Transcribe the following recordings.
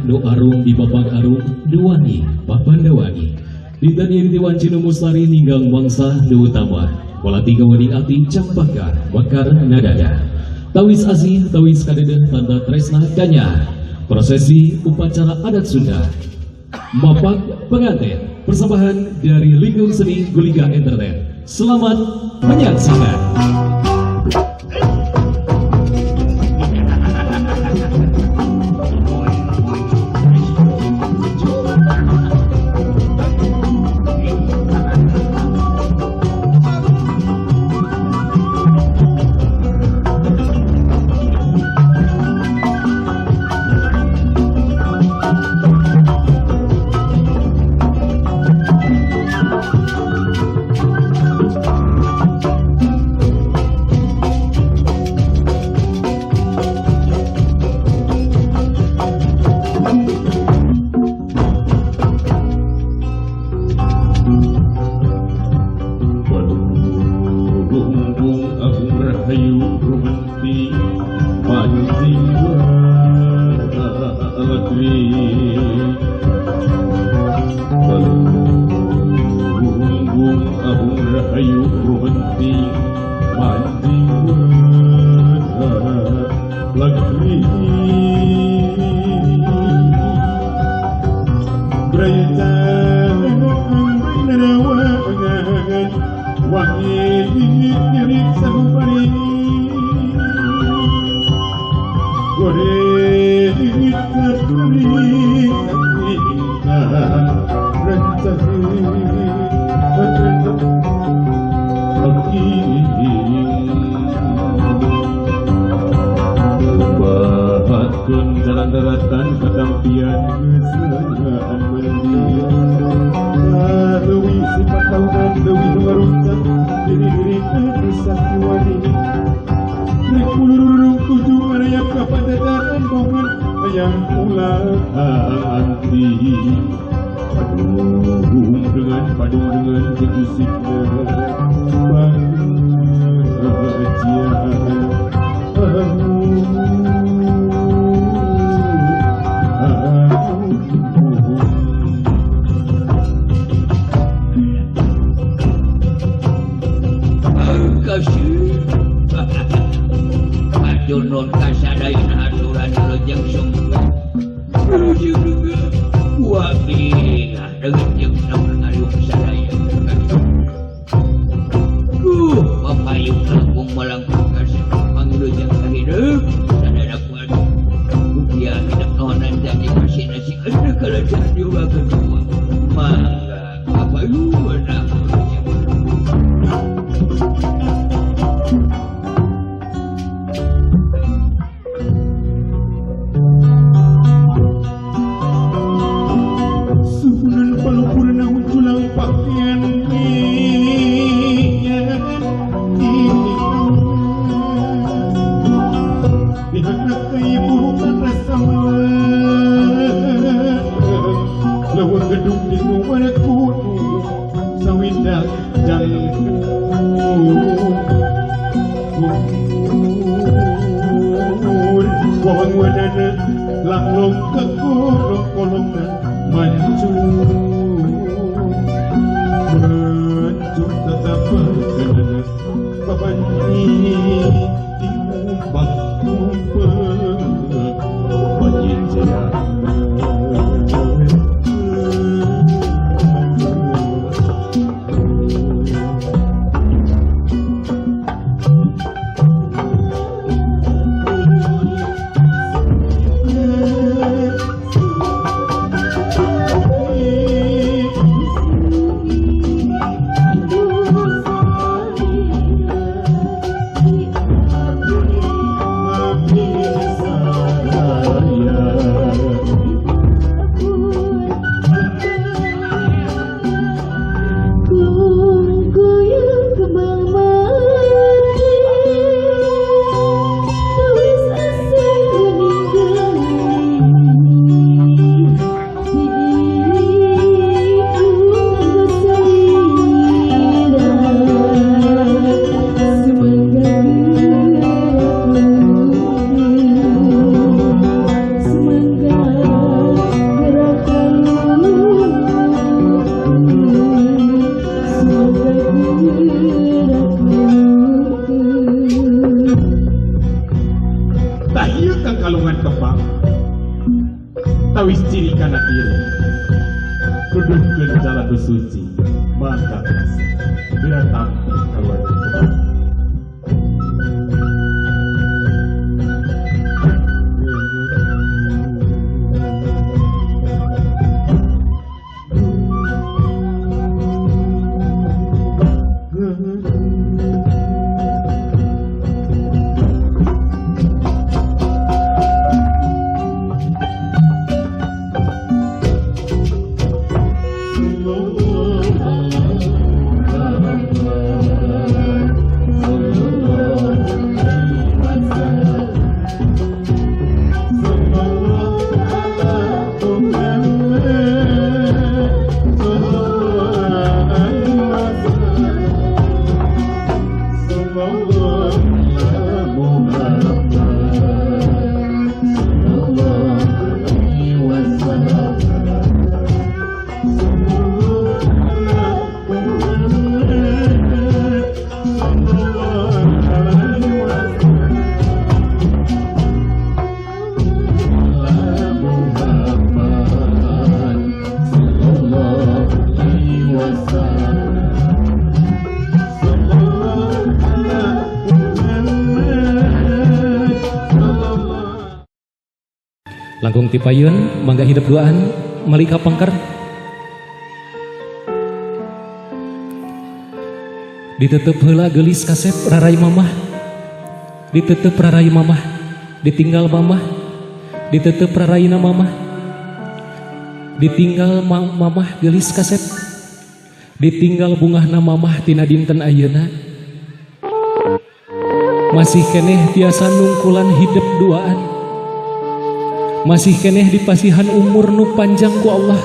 nu arum di babak arum nu wangi papandawangi. Dinten ieu wanci nu mustari ninggang mangsa nu utama. Walati kawani ati campaka bakar nadada. Tawis asih tawis kadeudeung tanda tresna kanya. Prosesi upacara adat Sunda. Mapak pengantin persembahan dari Lingkung Seni Gulika Entertain. Selamat menyaksikan. Tawis ciri kana ieu nuduhkeun jalan nu suci mangga biratampi kaluarga. Langkung tipayun mangga hidup duaan malika pangker ditutup heula geulis kasep rarai mamah, ditutup rarai mamah, ditinggal mamah, ditutup raraina mamah, ditinggal mamah geulis kasep, ditinggal bungahna mamah tina dinten ayeuna masih keneh tiasa nungkulan hidup duaan, masih keneh dipasihan umur nu panjang ku Allah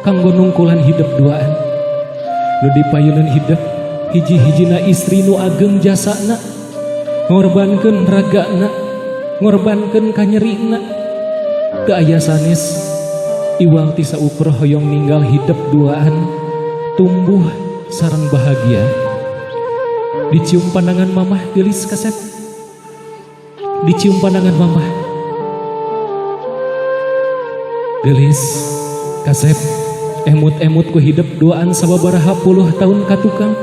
kanggo nungkulan hidup duaan. Nu dipayunan hidup hiji-hijina istri nu ageng jasana, ngorbankeun ragana, ngorbankeun kanyerina. Teu aya sanes iwal ti saukur hoyong ninggal hidup duaan tumbuh sareng bahagia. Dicium pandangan mamah geulis kasep, dicium pandangan mamah geulis kasep, emut-emut ku hidup duaan sababaraha puluh tahun katukang.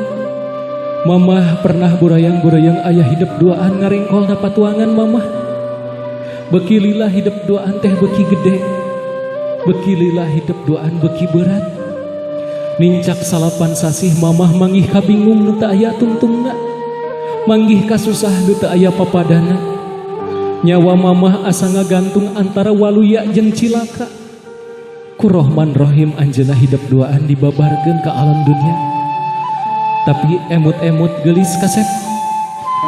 Mamah pernah burayang-burayang ayah hidup duaan ngarengkol na patuangan mamah. Beki lila hidup duaan teh beki gede, beki lila hidup duaan beki berat. Nincak salapan sasih mamah manggih kabingung nu teu aya tungtungna, manggih kasusah nu teu aya papadana. Nyawa mamah asa ngagantung antara waluya jeung cilaka. Ku Rohman Rohim anjeunna hidup duaan dibabarkeun ka alam dunia. Tapi emut-emut geulis kasep,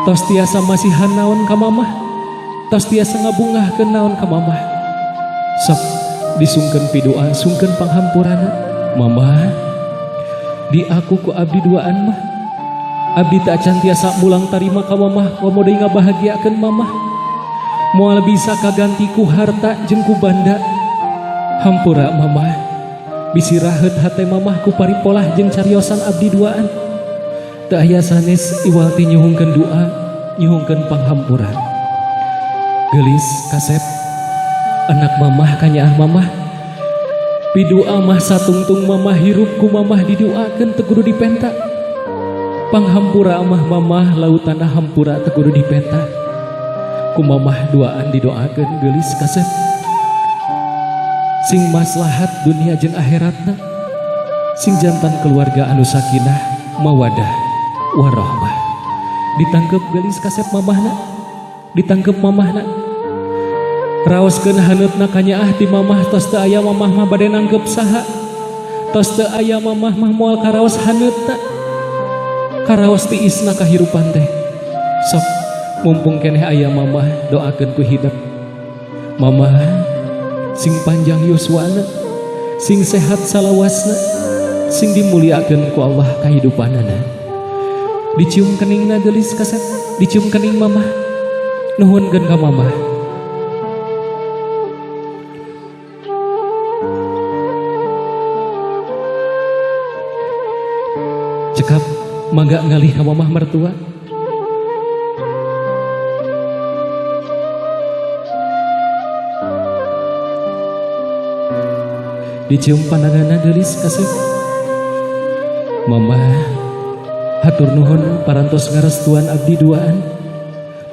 tos tiasa masihan naon ka mamah, tos tiasa ngabungahkeun naon ka mamah. Sok disungkeun pidoa, sungkeun panghampurana. Mamah, di aku ku abdi duaan mah, abdi tak acan tiasa mulang tarima ka mamah, komo deui ngabahagiakeun mamah. Moal bisa kaganti ku harta jeung ku banda. Hampura mamah, bisi raheut hate mamah ku paripolah jeung cariosan abdi duaan. Teu aya sanes iwal ti nyuhungkeun doa, nyuhungkeun panghampura. Geulis kasep, anak mamah kanyaah mamah, pidua mah satungtung mamah hirup ku mamah didoakeun teu kudu dipenta. Panghampura mah mamah lautana hampura teu kudu dipenta. Ku mamah duaan didoakeun geulis kasep, sing maslahat dunia jeung akhiratna, sing jantan keluarga anu sakinah mawadah warahmah. Ditangkep geulis kasep mamahna, ditangkep mamahna, raoskeun haneutna kanyaah ti mamah. Tos teu aya mamah mah bade nangkep saha, tos teu aya mamah mah moal karaos haneutna, karaos tiisna kahirupan teh. Sok mumpung keneh aya mamah doakeun ku hidup mamah sing panjang yuswana, sing sehat salawasna, sing dimuliakeun ku Allah kahidupanana. Dicium keningna geulis kasep, dicium kening mamah, nuhunkeun ka mamah. Cekap mangga ngalih ka mamah mertua. Dicium pandanganna geulis kasep. Mamah hatur nuhun parantos ngarestuan abdi duaan.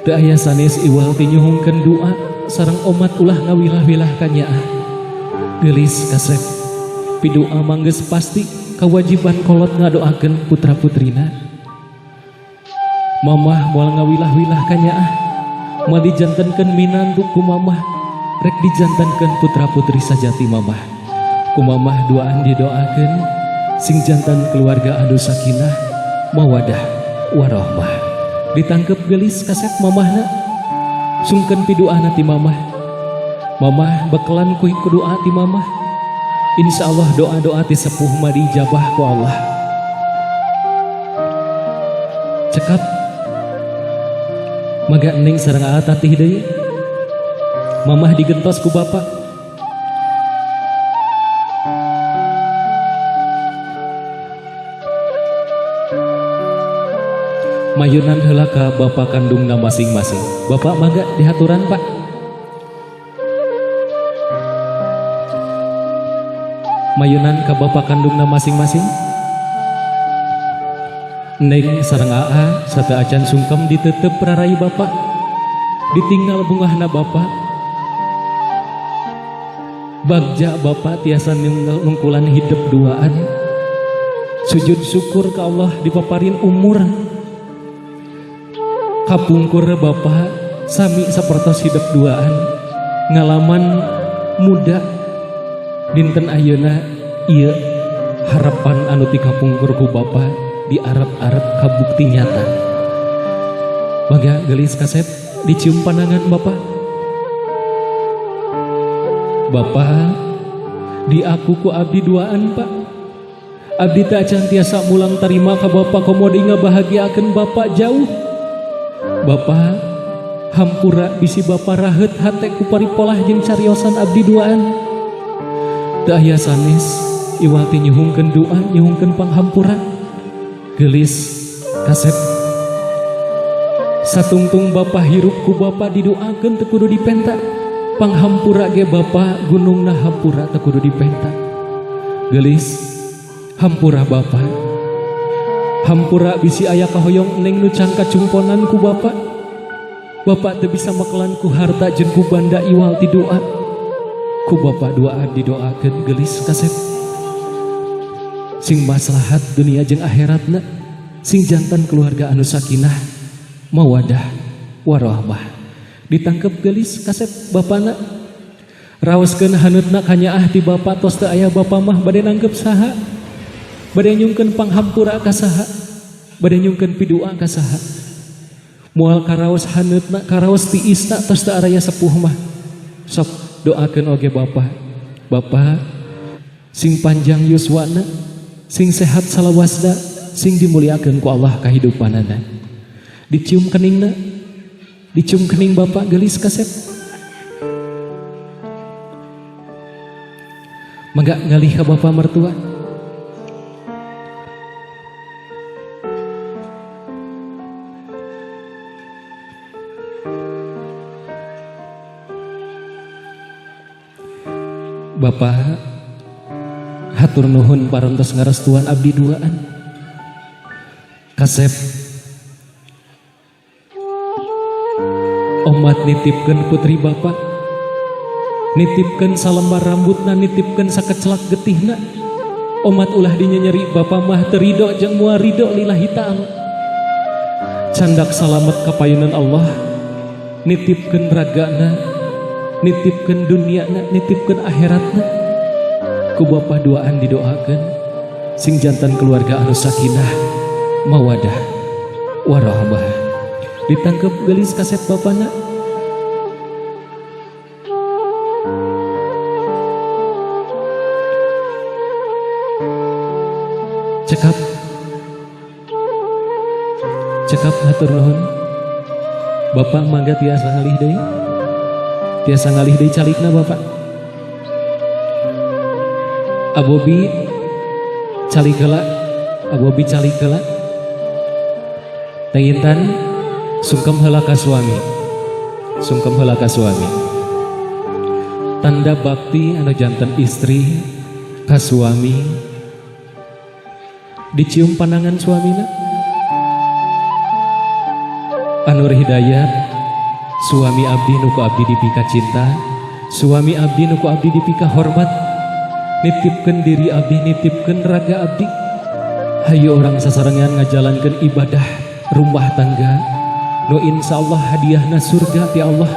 Teu aya sanes iwal ti nyuhungkeun doa sareng omat ulah ngawilah-wilah ka nyaah. Geulis kasep. Pidoa manggeus pasti kewajiban kolot ngadoakeun putra-putrina. Mamah moal ngawilah-wilah ka nyaah. Moal dijantenkeun minantu ku mamah, rek dijantenkeun putra-putri sajati mamah. Ku mamah duaan didoakeun sing jantan keluarga anu sakinah, mawadah, warohmah. Ditangkep geulis kasep mamahna. Sungkeun piduana ti mamah. Mamah bekelan ku doa ti mamah. Insyaallah doa-doa ti sepuh mah diijabah ku Allah. Cekap. Mangga neng sareng aa tatih deui. Mamah digentos ku bapak. Mayunan heula ka bapak kandungna masing-masing. Bapak mangga dihaturan Pak. Mayunan ka bapak kandungna masing-masing. Neng sareng aa sateuacan sungkem ditetep rarai bapak. Ditinggal bungahna bapak. Bagja bapak tiasa nungkulan hidup duaan. Sujud syukur ka Allah dipaparin umur. Kapungkur bapak sami sapertos hidup duaan. Ngalaman muda dinten ayeuna ieu harapan anu ti kapungkur ku bapak di Arab-Arab kabukti nyata. Mangga geulis kasep dicium pandangan bapak. Bapak diaku ku abdi duaan Pak. Abdi teh acan tiasa mulang tarima ka bapak komo deui ngabahagiakeun bapak jauh. Bapak hampura bisi bapak raheut hate ku paripolah jeung cariosan abdi duaan. Teu aya sanes iwal ti nyuhungkeun doa nyuhungkeun panghampura. Geulis kasep. Satungtung bapak hirup ku bapak didoakeun teu kudu dipenta. Panghampura ge bapak gunungna hampura teu kudu dipenta. Geulis hampura bapak. Hampura bisi aya kahoyong neng nu cangka cumponan ku bapak. Bapak teu bisa mekelan ku harta jeung ku banda iwal ti doa. Ku bapak doa didoakeun geulis kasep. Sing maslahat dunia jeung akhiratna, sing jantan keluarga anu sakinah, mawadah, warohmah. Ditangkep geulis kasep bapana. Raoskeun haneutna kanyaah ti bapak tos teu aya bapa mah bade nangkep saha? Bade nyungkeun panghampura ka saha? Bade nyungkeun pidua ka saha? Moal karaos haneutna karaos tiisna tos teu araya sepuh mah. Sok doakeun oge bapa. Bapa sing panjang yuswana, sing sehat salawasna, sing dimuliakeun ku Allah kahidupanana. Dicium keningna, dicium kening bapak geulis kasep. Mangga ngalih ka bapak mertua. Bapak hatur nuhun parantos ngarestuan abdi duaan. Kasep omat nitipkeun putri bapak, nitipkeun salembar rambutna, nitipkeun sakecelak getihna. Omat ulah dinyenyeri bapak mah teu ridho jeung moal ridho lillahi ta'ala. Candak salamet kapayunan Allah, nitipkeun ragana, nitipkeun duniana, nitipkeun akhiratna. Ku bapa duaan didoakeun sing jantan keluarga anu sakinah, mawadah, warahmah. Ditangkep geulis kasep bapana. Cekap. Cekap hatur nuhun. Bapak mangga tiasa ngalih deui. Tiasa ngalih deui calikna bapak. Abobi calik heula, abobi calik heula. Teh Intan sungkem heula ka suami. Sungkem heula ka suami. Tanda bakti anu janten istri Ka suami. Dicium panangan suamina. Anur Hidayat, suami abdi nu ku abdi dipika cinta, suami abdi nu ku abdi dipika hormat, nitipkeun diri abdi, nitipkeun raga abdi. Hayu urang sasarengan ngajalankeun ibadah rumah tangga nu insyaallah hadiahna surga ti Allah.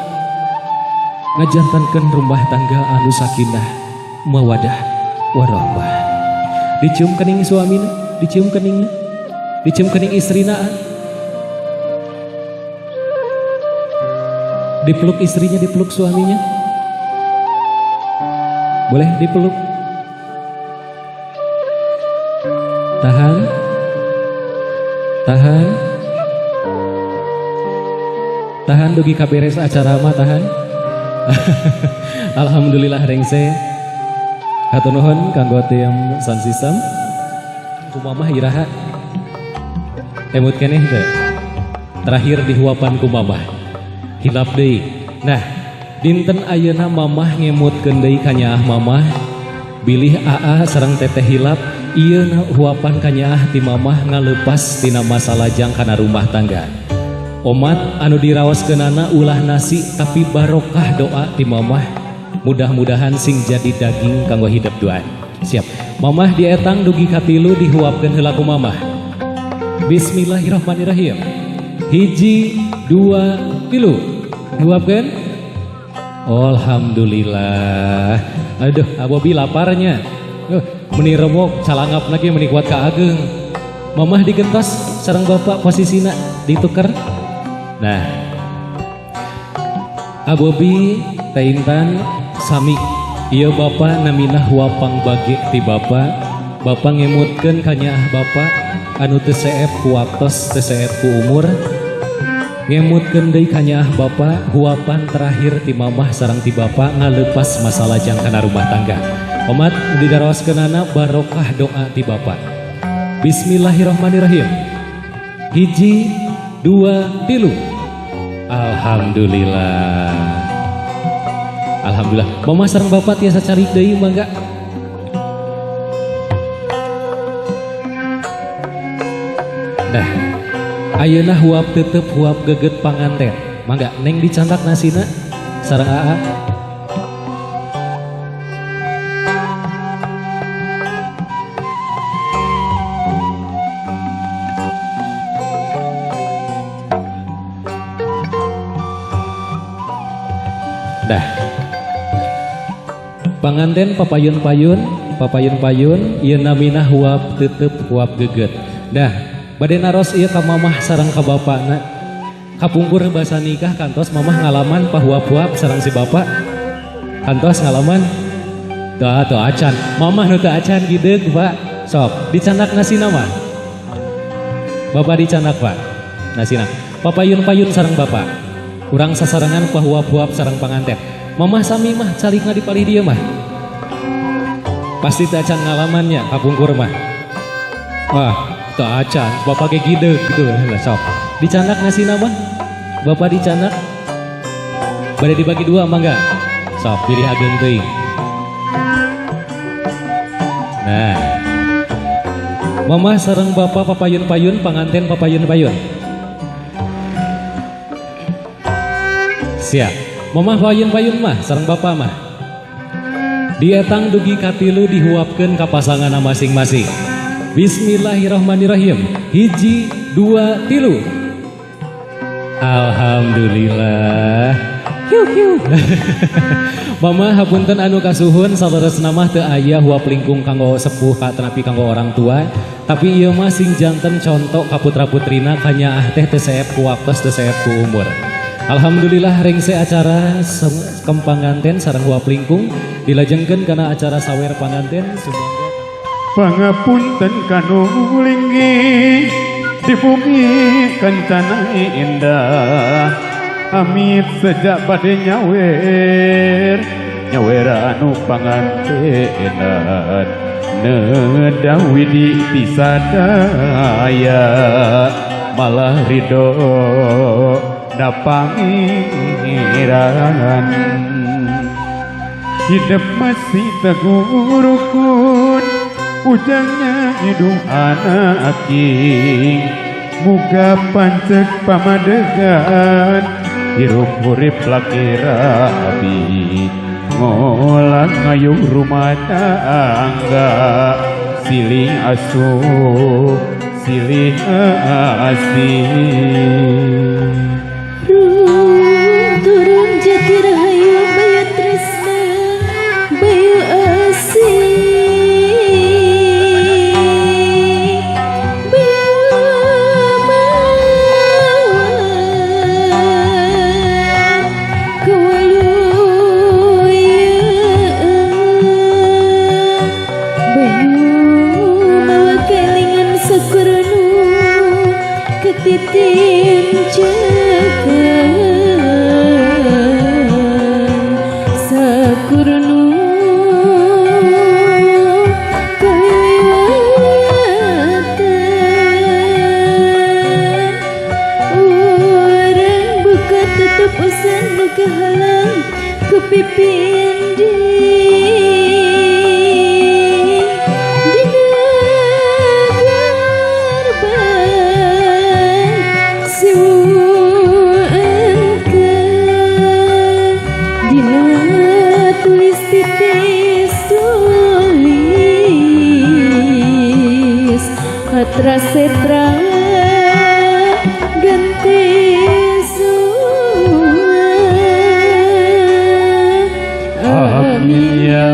Ngajantankeun rumah tangga anu sakinah, mawadah, warahmah. Dicium kening suamina, dicium keningna, dicium kening istrina. Dipeluk istrinya, dipeluk suaminya. Boleh dipeluk. Tahan. Tahan. Tahan dugi kaberes acara mah tahan. Alhamdulillah rengse. Hatur nuhun kanggo tim sound system. Ku mamah iraha. Emut keneh teu? Terakhir dihuapan ku mamah. Hilap deui. Nah, dinten ayeuna mamah ngemutkeun deui ka nyaah mamah. Bilih aa sareng teteh hilap, ieu huapan ka nyaah ti mamah ngaleupas tina masalah jang kana rumah tangga. Omat anu diraoskeunana ulah nasi tapi barokah doa ti mamah. Mudah-mudahan sing jadi daging kanggo hidup duaan. Siap. Mamah dietang dugi katilu dihuapkeun heula ku mamah. Bismillahirrahmanirrahim. 1, 2, 3. Dihuapkeun. Alhamdulillah. Aduh, Abobi laparnya. Meni remuk calangap lagi meni kuat ka ageng. Mamah digentos sareng bapak posisina dituker. Nah, Abobi Teh Intan sami ieu bapa namina huapang bage ti bapa. Bapa ngemutkeun ka nyaah bapa anu teu seep ku waktos, teu seep ku umur. Ngemutkeun deui ka nyaah bapa huapan terakhir ti mamah sareng ti bapa ngaleupas masalah jang kana rumah tangga. Omat didaroskeunana barokah doa ti bapa. Bismillahirrahmanirrahim. 1, 2, 3. Alhamdulillah. Alhamdulillah. Mama sareng bapak tiasa cari deui mangga. Nah, ayeuna huap tetep huap geget panganten. Mangga neng dicandak nasina sareng aa. Dah. Panganten papayun-payun, papayun-payun ieu namina huap tetep huap geget. Dah, bade naros ieu ka mamah sareng ka bapana. Kapungkur basa nikah kantos mamah ngalaman pahuap-huap sareng si bapak. Kantos ngalaman? Tuh, tuh acan. Mamah nu teu acan gideug, Pak. Sok, dicandak nasina mah. Bapak dicandak, Pak. Nasina. Papayun-payun sareng bapak. Urang sasarengan pahuap-huap sareng panganten. Mamah sami mah calikna di palih dieu mah. Pasti teu acan ngalamannya kapungkur mah. Wah, teu acan, bapak ge gideug gitu lah sok. Dicandak nasina mah. Bapak dicandak. Bade dibagi dua mangga. Sok pilih ageng teuing. Nah. Mamah sareng bapak papayun-payun, panganten papayun-payun. Siap. Mamah payun-payun mah sareng bapak mah. Dietang dugi katilu dihuapkeun ka pasanganna masing-masing. Bismillahirrahmanirrahim. 1, 2, 3. Alhamdulillah. Hiu hiu. Mama hapunten anu kasuhun saleresna mah teu aya huap lingkung kanggo sepuh ka tetapi kanggo orang tua. Tapi ieu mah sing janten conto ka putra-putrina kanyaah teh teu seep ku waktos teu seep ku umur. Alhamdulillah rengse acara kempanganten sareng huap lingkung dilajengkeun kana acara sawer panganten. Sumangga pangapunten kanu linggih di bumi kencana indah. Amit sejak bade nyawer nyawer anu pangantenan nedawi di tisadaya malah ridho na pangeran. Hidup masih teguh rukun, ujangnya hidung anak king. Muga pancek pamadegan, hirup urip laki rabi. Ngolah ngayuh rumah tangga, silih asuh silih asih. Turun jati rahayu bayu tresna bayu asih bayu mawa kawaluyaan bayu mawa kelingan sakurnu ketitin cekan sakurnu kaliwatan urang buka tutup usan nu kahalang ku pipindi dina gerbang siwu engke dina tulis titis tulis hatra setra ganti semua. Amin ya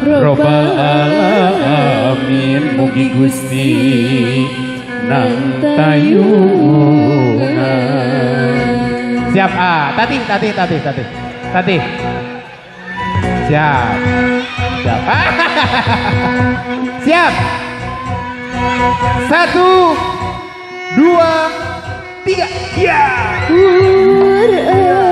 robbal alamin, mugi Gusti nangtayungan. Siap ah, Tati, Tati, Tati, Tati, Tati. Siap, siap, siap. 1, 2, 3, ya. Urang